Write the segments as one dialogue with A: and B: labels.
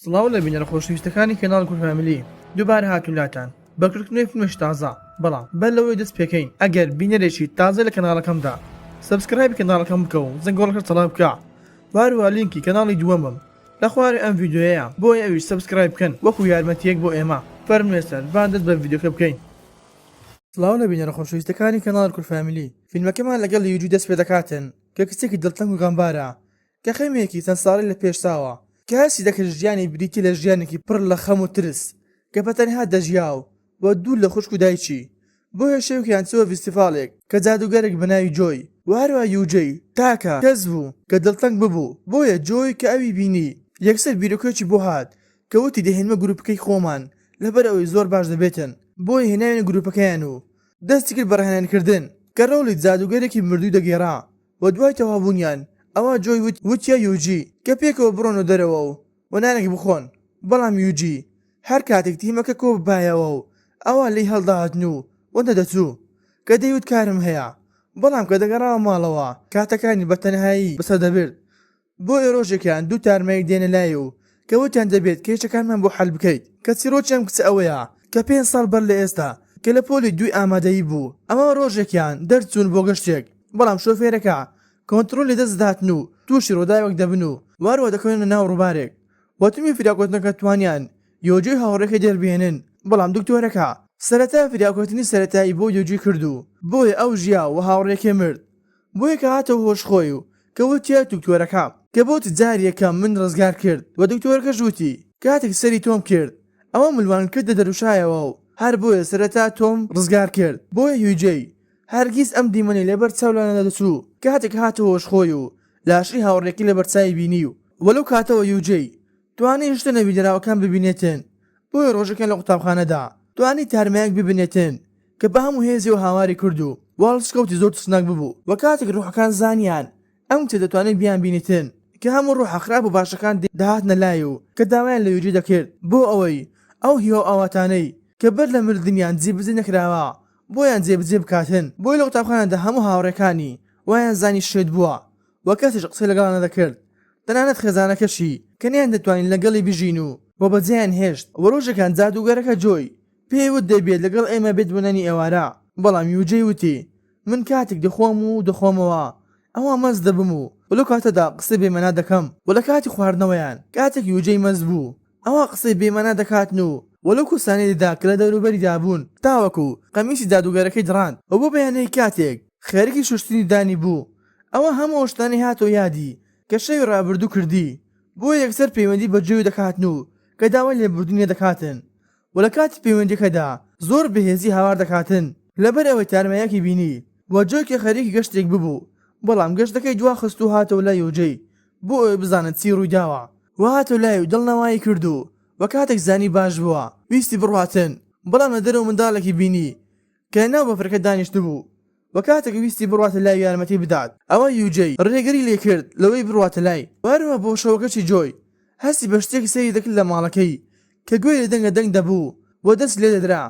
A: سڵاو لە بینەرە خۆشەویستەکانی کەناڵ کورد فامیلی دووبارە هاتوین لاتان بە کردنەوەی فیلمێکی تازە بەڵام بەر لەوەی دەست پێکەین ئەگەر بینەرێکی تازە لە کەناڵەکەمدا subscribe ی کەناڵەکەم بکە و زەنگۆڵەکە چالاک بکە و هەروەها لینکی کەناڵی دووەمم لە خوارێ ئەم ڤیدیۆیەیە بۆیە ئەویش subscribe بکەن وەکو یارمەتیەک بۆ ئێمە فەرموو ئێستا با دەست بە ڤیدیۆکە بکەین. سڵاو لە بینەرە خۆشەویستەکانی کەناڵ کورد فامیلی فیلمەکەمان لەگەڵ یوجی دەست پێدەکاتن کە کچێکی دڵتەنگ و غەمبارە کە خەمێکی چەند ساڵەی لە پێش چاوە، کە هەستی دەکرد ژیانی بریتی لە ژیانێکی پڕ لە خەم و ترس، کە بە تەنها دەژیا و و دوور لە خوشک و دایکی. بۆیە شەوێکیان چووە ڤیستیڤاڵێک کە جادووگەرێک بە ناوی جۆی و هەروەها یوجەی تاکە کەس بوو کە دڵتەنگ ببوو، بۆیە جۆی کە ئەوی بینی یەکسەر بیرۆکەیەکی بۆ هات کە وتی دەهێنمە گروپەکەی خۆمان لەبەر ئەوەی زۆر باش دەبێتن، بۆیە هێناویانە گروپەکەیان و دەستی کرد بە ڕاهێنانکردن کە ڕۆڵی جادووگەرێکی مردووی دەگێڕا. و دوای تەواوبوونیان ئەوا جۆی وتیە یوجی کە پێکەوە بڕۆنە دەرەوە و و نانێک بخۆن بەڵام یوجی هەر کاتێک تیمەکە کۆ ببایەوە و ئەوا لێی هەڵدەهاتن و و نەدەچوو کە دەیوت کارم هەیە بەڵام کە دەگەڕاوە ماڵەوە کاتەکانی بە تەنهایی بەسەر دەبرد بۆیە ڕۆژێکیان دوو تارماییک دێنە لای و کە وتیان دەبێت کێشەکانمان بۆ حەل بکەیت کە چیڕۆکی ئەم کچە ئەوەیە کە پێنج ساڵ بەر لە ئێستا کە لە پۆلی دووی ئامادەیی بوو ئەمە ڕۆژێکیان دەرچوون بۆ گەشتێک بەڵام شۆفێرەکە کۆنتڕۆلی لەدەست دەداتن و تووشی ڕووداوێک دەبن و واروا دەکەونە ناو ڕووبارێک و تیمی فریاکەوتنەکە توانیان یۆجۆی هاوڕێکەی دەربهێنن بەڵام دکتۆرەکە سەرەتا فریاکەوتنی سەرەتایی بۆ یۆجی کرد و بۆیە ئەو ژیا و هاوڕێکەی مرد بۆیە کە هاتەوە هۆش خۆی و کەوتیە دکتۆرەکە کە بۆت جار یەکەم من ڕزگار کرد و دکتۆرەکەش وتی کاتێک سەری تۆم کرد ئەوە ملوانکەت دەدەروشایەوە و هەر بۆیە سەرەتا تۆم ڕزگار کرد بۆیە هیوجەی هەرگیز ئەم دیمەنەی لەبەر چاو لانەدەچوو کاتێک هاتەوە هۆش خۆی و لاشەی هاوڕێکەی لەبەرچاوی بینی و لەو کاتەوە یوجەی توانی شتە نەبینراوەکان ببینێتن بۆیە ڕۆژەکان لە قوتابخانەدا توانی تارمایەک ببینێتن کە بە هەموو هێزیەوە هاواری کرد و هەڵسوکەوتی زۆر ترسناک ببوو و کاتێک ڕوحەکان زانیان ئەم کچە دەتوانێت بیانبینیتن کە هەموو ڕوحە خراپ و باشەکان دەهاتنە لای و کە داوایان لە یوجی دەکرد بۆ ئەوەی ئەو هیوا و ئاواتانەی کە بەر لە مردنیان جێبەجێ نەکراوە بۆیان جێبەجێ بکاتن بۆیە لە قوتابخانەدا هەموو هاوڕێکانی وایان زانی شێت بووە و کەسیش قسەی لەگەڵا نەدەکرد تەنانەت خێزانەکەشی کە نەیاندەتوانی لەگەڵی بژین و و بەجێیان هێشت و ڕۆژێکان جادووگەرەکە جۆی پێی وت دەبێت لەگەڵ ئێمە بێت بۆ نانی ئێوارە بەڵام یوجەی وتی من کاتێک دەخۆم و دەخۆمەوە ئەوا مەست دەبم و لەو کاتەدا قسەی بێمانا دەکەم و لە کاتی خواردنەوەیان کاتێک یوجەی مەست بوو ئەوا قسەی بێمانا دەکاتن و و لەو کەسانەی دەدا کە لە دەوروبەریدا بوون تاوەکو قەمیسی جادووگەرەکەی دڕاند و بۆ بەیانی کاتێک خەریکی شوشتنی دانی بوو ئەوا هەموو ئەو شتانەی هاتەوە یادی کە شەوی ڕابردوو کردی بۆیە یەکسەر پەیوەندی بە جۆی دەکاتن و کە داوای لێبوردنی لێدەکاتن و لە کاتی پەیوەندیەکەدا زۆر بەهێزی هاوار دەکاتن لەبەر ئەوەی تارماییەکی بینی و جۆی کە خەریکی گەشتێک ببوو بەڵام گەشتەکەی دواخست و هاتەوە لای یوجەی بۆ ئەوەی بزانێت چی ڕوویداوە و هاتەوە لای و دڵنەوایی کرد و و کاتێک زانی باش بووە ویستی بڕواتن بەڵام لە دەرەوە منداڵێکی بینی کە لەناو بەفرەکە دانیشتبوو و کاتێک ویستی بڕواتە لای و یارمەتی بدات ئەوا یوجەی ڕێگری لێکرد لەوەی بڕواتە لای و هەروەها بۆ شەوەکەشی جۆی هەستی بە شتێک سەیری دەکرد لە ماڵەکەی کە گوێی لە دەنگە دەنگ دەبوو و دەست لێدەدرا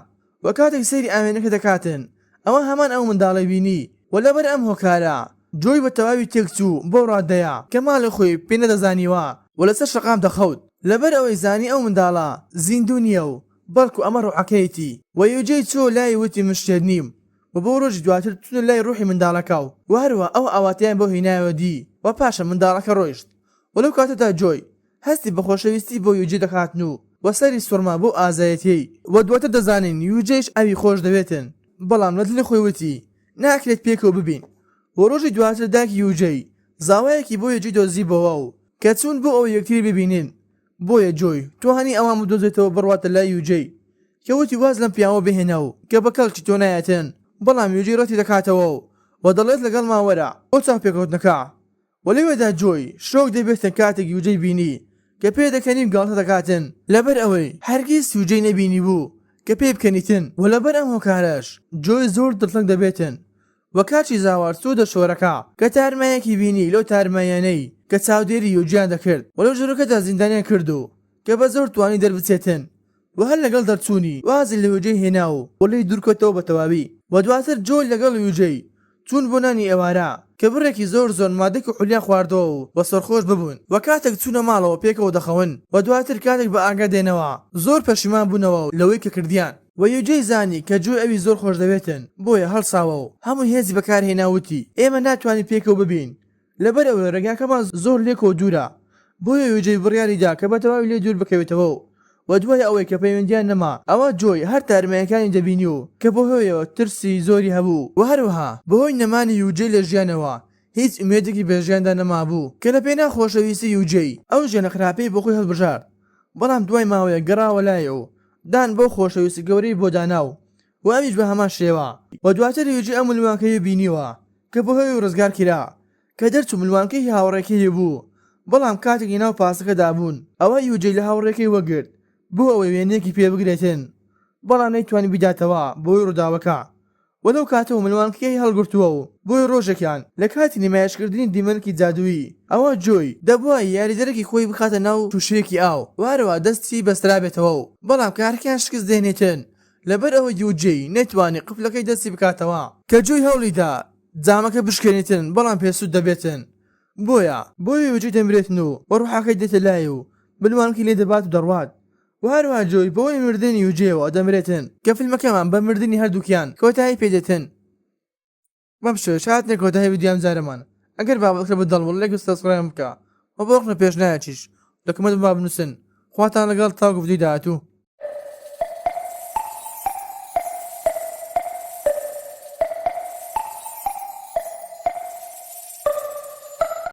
A: و کاتێک سەیری ئاوێنەکە دەکاتن ئەوا هەمان ئەو منداڵەی بینی و لەبەر ئەم هۆکارە جۆی بە تەواوی تێکچوو بەو ڕادەیە کە ماڵی خۆی پێ نەدەزانیوە و لەسەر شەقام دەخەوت لەبەر ئەوەی زانی ئەو منداڵە زیندوو نییە و بەڵکو ئەمە ڕۆحەکەیەتی و یوجەی چووە لای وتی من شێت نیم و بۆ ڕۆژی دواتر چوونە لای ڕۆحی منداڵەکە و هەروەها ئەو ئاواتەیان بۆ هینایەوە دی و پاشان منداڵەکە ڕۆیشت و لەو کاتەدا جۆی هەستی بە خۆشەویستی بۆ یوجی دەکاتن و و سەری سوڕما بەو ئازایەتیەی و دواتر دەزانین یوجیش ئەوی خۆش دەوێتن بەڵام لە دڵی خۆی وتی ناکرێت پێکەوە ببین و ڕۆژی دواتر دایکی یوجی زاوایەکی بۆ یوجی دۆزیبۆوە و کە چوون بۆ ئەوەی یەکتری ببینن بۆیە جۆی توانی ئەوان بدۆزێتەوە بڕواتە لای یوجی کە وتی واز لەم پیاوە بهێنە و کە بە کەڵکی تۆ نایەتن بەڵام یوجی ڕەتی دەکاتەوە و و دەڵێت لەگەڵمان وەرە بۆ چاوپێکەوتنەکە و لەوێدا جۆی شۆک دەبێتن کاتێک یوجەی بینی کە پێدەکەنی و گاڵتە دەکاتن لەبەر ئەوەی هەرگیز یوجەی نەبینیبوو کە پێی بکەنیتن و لەبەر ئەم هۆکارەش جۆی زۆر دڵتەنگ دەبێتن و کاچی زاوار چووە دەشۆرەکە کە تارمایەکی بینی لەو تارماییانەی کە چاودێری یوجیان دەکرد و لەو ژوورەکەدا زیندانیان کرد و کە بە زۆر توانی دەربچێتن و هەر لەگەڵ دەرچوونی وازی لە یوجەی هێنا و لێی دوورکەوتەوە بە تەواوی و دواتر جۆی لەگەڵ یوجەی چوون بۆ نانی ئێوارە. کە بڕێکی زۆر زۆر مادەی کحولیان خواردەوە و و سەرخۆش ببوون و کاتێک چوونە ماڵەوە پێکەوە دەخەون و دواتر کاتێک بە ئاگا دێنەوە زۆر پەشیمان بوونەوە لەوەی کە کردیان. وە یوجەی زانی کە جۆی ئەوی زۆر خۆشدەوێتن بۆیە هەڵساوە و هەموو هێزی بەکارهێنا وتی ئێمە ناتوانین پێکەوە ببین لەبەر ئەوەی ڕێگاکەمان زۆر لێکەوە دوورە بۆیە یوجەی بڕیاری دا کە بەتەواوی لێ دوور بکەوێتەوە و وە دوای ئەوەی کە پەیوەندیان نەما ئەوا جۆی هەر تارمایەکانی دەبینی و کە بەهۆیەوە ترسی زۆری هەبوو وە هەروەها بەهۆی نەمانی یوجەی لە ژیانەوە هیچ ئومێدێکی بە ژیاندا نەمابوو کە لە پێناو خۆشەویستی یوجەی ئەو ژیانە خراپەی بۆ خۆی هەڵبژارد بەڵام دوای ماوەیەک گەڕاوە لای و دان بەو خۆشەویستی گەورەی بۆ دانا و و ئەویش بە هەمان شێوە و دواتر یوجی ئەو ملوانکەی بینیوە کە بەهۆی ڕزگار کرا کە دەرچوو ملوانکەی هی هاوڕێکەی بوو بەڵام کاتێک لەناو پاسەکەدا بوون ئەوا یوجی لە هاوڕێکەی وەگرت بۆ ئەوەی وێنەیەکی پێ بگرێتن بەڵام نەیتوانی بیداتەوە بەهۆی ڕووداوەکە و لەو کاتەوە ملوانکەی هەڵگرتووە و بۆیە ڕۆژێکیان لە کاتی نمایشکردنی دیمەنێکی جادوویی ئەوا جۆی دەبوایە یاریدەرێکی خۆی بخاتە ناو شووشەیەکی ئاو و هەروەها دەستی بەسترابێتەوە و بەڵام کارەکەیان شکست دێنێتن لەبەر ئەوەی یوجی نەیتوانی قفلەکەی دەستی بکاتەوە. کە جۆی هەوڵیدا جامەکە بشکێنیتن بەڵام پێسوود دەبێتن بۆیە بۆیە یوجی دەمرێتن و ڕۆحەکەی دێتە لای و ملوانکەی لێ دەبات و دەڕوات و هەروەها جۆی بەهۆی مردنی یوجێوە دەمرێتن کە فیلمەکەمان بە مردنی هەردووکیان کۆتایی پێ دێتن. بەم شێوەیەش هاتنە کۆتایی ڤیدیۆی ئەمجارەمان ئەگەر بابەتەکە بە دڵ بوو ڵایک و subscribe م بکە و بۆ ڕەخنە پێشنیارێکیش لە comment با بنووسن خواتان لەگەڵ تاوەکو ڤیدیۆی داهاتوو.